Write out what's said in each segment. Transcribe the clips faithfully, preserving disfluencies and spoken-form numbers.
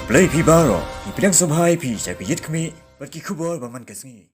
Khublei phi baroh, ngi pdiang sngewbha ïa phi sha ka Ïit Khmih bad ki khubor ba man ka sngi.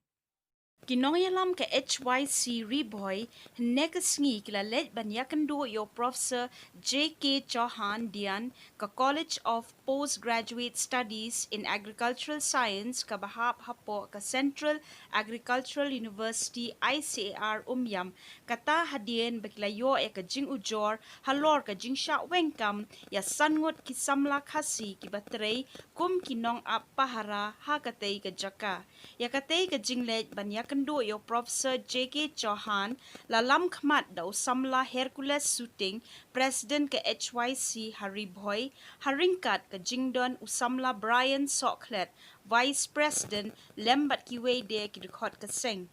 Ki nongïalam ka H Y C Ri Bhoi hynne ka sngi ki la leit ban ïakynduh ïa u Professor J K Chauhan Dian ka College of Postgraduate Studies in Agricultural Science kaba hap hapoh ka Central Agricultural University I C A R Umiam, kata hadien ba ki la ïoh ïa ka jingujor halor ka jingshah weng kam ïa san ngut ki samla Khasi kiba trei kum ki nongap pahara ha katei ka jaka. Ïa katei ka jingleit ban ïakynduh ïa u Professor J K Chauhan la lam khmat da u samla Hercules Suting, President ka H Y C ha Ri Bhoi, ha ryngkat ka jingdon u samla Brian Sohkhlet, Vice President, lem bad kiwei de ki dkhot ka seng.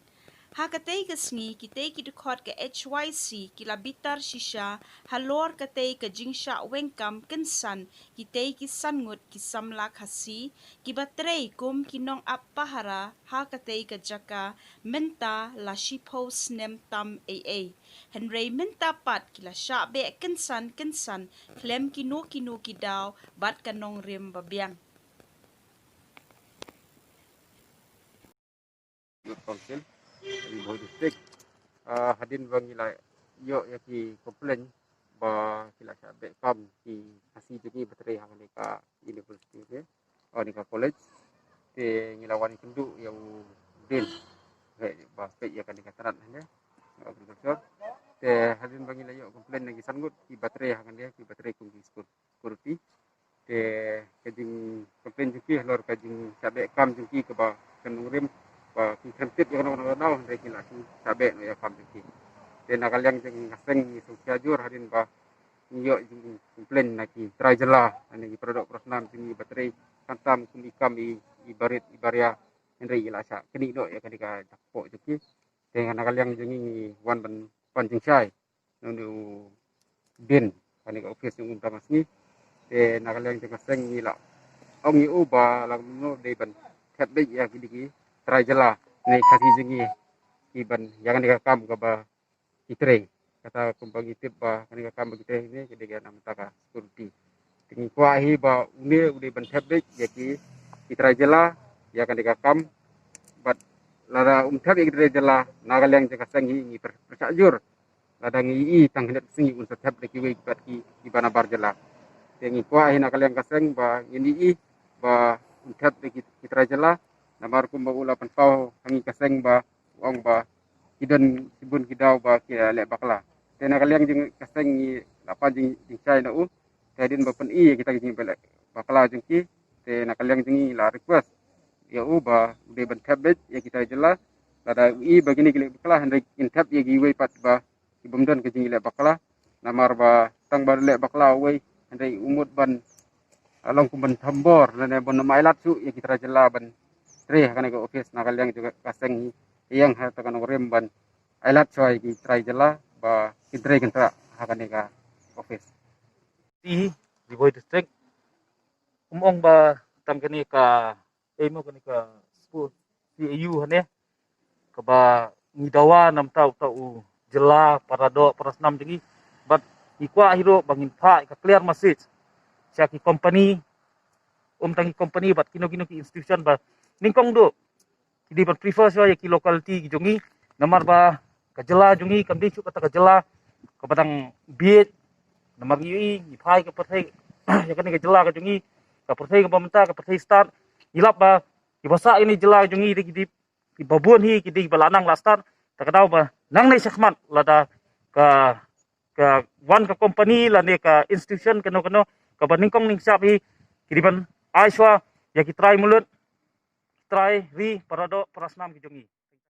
Ha katei ka sngi kitei ki dkhot ka H Y C ki la bitar shisha halor katei ka jingshah weng kam kynsan kitei ki san ngut ki samla Khasi kiba trei kum ki nongap pahara ha katei ka jaka mynta la shiphew snem tam ei ei. Hynrei mynta pat ki la shah beh kynsan kynsan khlem kino kino ki daw bad ka nongrim ba biang. Youth Council, Ri Bhoi District. Ah, hadien ba ngi la ïoh ïa ki complain ba ki la shah beh kam ki Khasi jong ngi ba trei ha kane ka university ne, ha kane ka college. Te ngi la wan kynduh ïa u Dean, eh, ba peit ïa kane ka tnat ne, agriculture. Te hadien ba ngi la ïoh complain na ki san ngut kiba trei ha kane, kiba trei kum ki school security. Te ka jingcomplain jong ki halor ka jingshah beh kam jong ki kaba ka nongrim ba ki khlem tip ïa kano kano ka daw hynrei ki la shah beh noh ïa kam jong ki. Te na ka liang jong ka seng ngi sngewsih jur hadien ba ngi ïoh jingcomplain na ki trai jylla, na ki paradoh parasnam jong ngi ba trei khamtam kum i kam i, i barit i baria hynrei i la shah knieh noh ïa kane ka jakpoh jong ki. Te na ka liang jong ngi ngi wan ban pan jingshai na une u Dean kane ka office jong u mynta ka sngi. Te na ka liang jong ka seng ngi la ong ïa u ba lada kumno dei ban thep beit ïa kine ki trai jylla ne Khasi jong ngi ki ban ïa kane ka kam kaba ki trei. Kata kumba ngi tip ba kane ka kam ba ki trei ne ki dei ka namar ka security. Te ngi kwah hi ba une u dei ban thep beit ïa ki, ki trai jylla ïa kane ka kam. Bad lada um thep ïa ki trai jylla na ka liang jong ka seng hi ngi pyrshah jur. Lada ngi ïohi tang hynñiew sngi un sa thep da kiwei pat ki, kiba nabar jylla. Te ngi kwah hi na ka liang ka seng ba ngin ïohi ba un thep da ki, ki trai jylla. Namar kumba u la pynpaw ha ngi ka seng ba ong ba ki don shibun ki daw ba ki leh bakla. Te na ka liang jong ka seng ngi la pan jing, jingshai na u. Te hadien ba pyni ïa kita ki jingleh bakla jong ki. Te na ka liang jong ngi la request ïa u ba u dei ban thep beit ïa kita jylla. Lada u i ba kine ki leh bakla hynrei kin thep ïa kiwei pat ba ki bym don ka jingleh bakla. Namar ba tang ba leh bakla uwei hynrei u mut ban, ah, long kum ban thombor lane ban ym ailad shuh ïa ki trai jylla ban trei ha kane ka office. Na ka liang jong ka seng hi ïeng ha kata ka nongrim ban ailad shuwa ïa ki trai jylla ba kin trei kyntrah ha kane ka office. Ti Ri Bhoi District, um ong ba tang kane ka, eh, mo kane ka school C A U hane kaba ngi dawa namar uta u jylla, paradoh parasnam jong ngi. Bad ngi kwah hi ruh ba ngin phah ka clear message sha ki company, um tang ki company bad kino kino ki institution ba nyngkong duh ki dei ban prefer shuwa ïa ki locality ki jong ngi. Namar ba ka jylla jong ngi kam dei shuh kata ka jylla kaba dang bieit. Namar ngi ïohi, ngi phai ka pyrthei ïa kane ka jylla ka jong ngi, ka pyrthei kaba mynta, ka pyrthei stad. Ngi lap ba kiba sah ïa kane ka jylla ka jong ngi dei ki dei kiba bun hi, ki dei kiba la nang la stad. Ta ka daw ba nangne shakhmat lada ka, ka wan ka company lane ka institution kano kano kaba nyngkong nyngshap hi, ki dei ban ai shuwa ïa ki trai mulud, trai ri, paradoh parasnam ki jong ngi.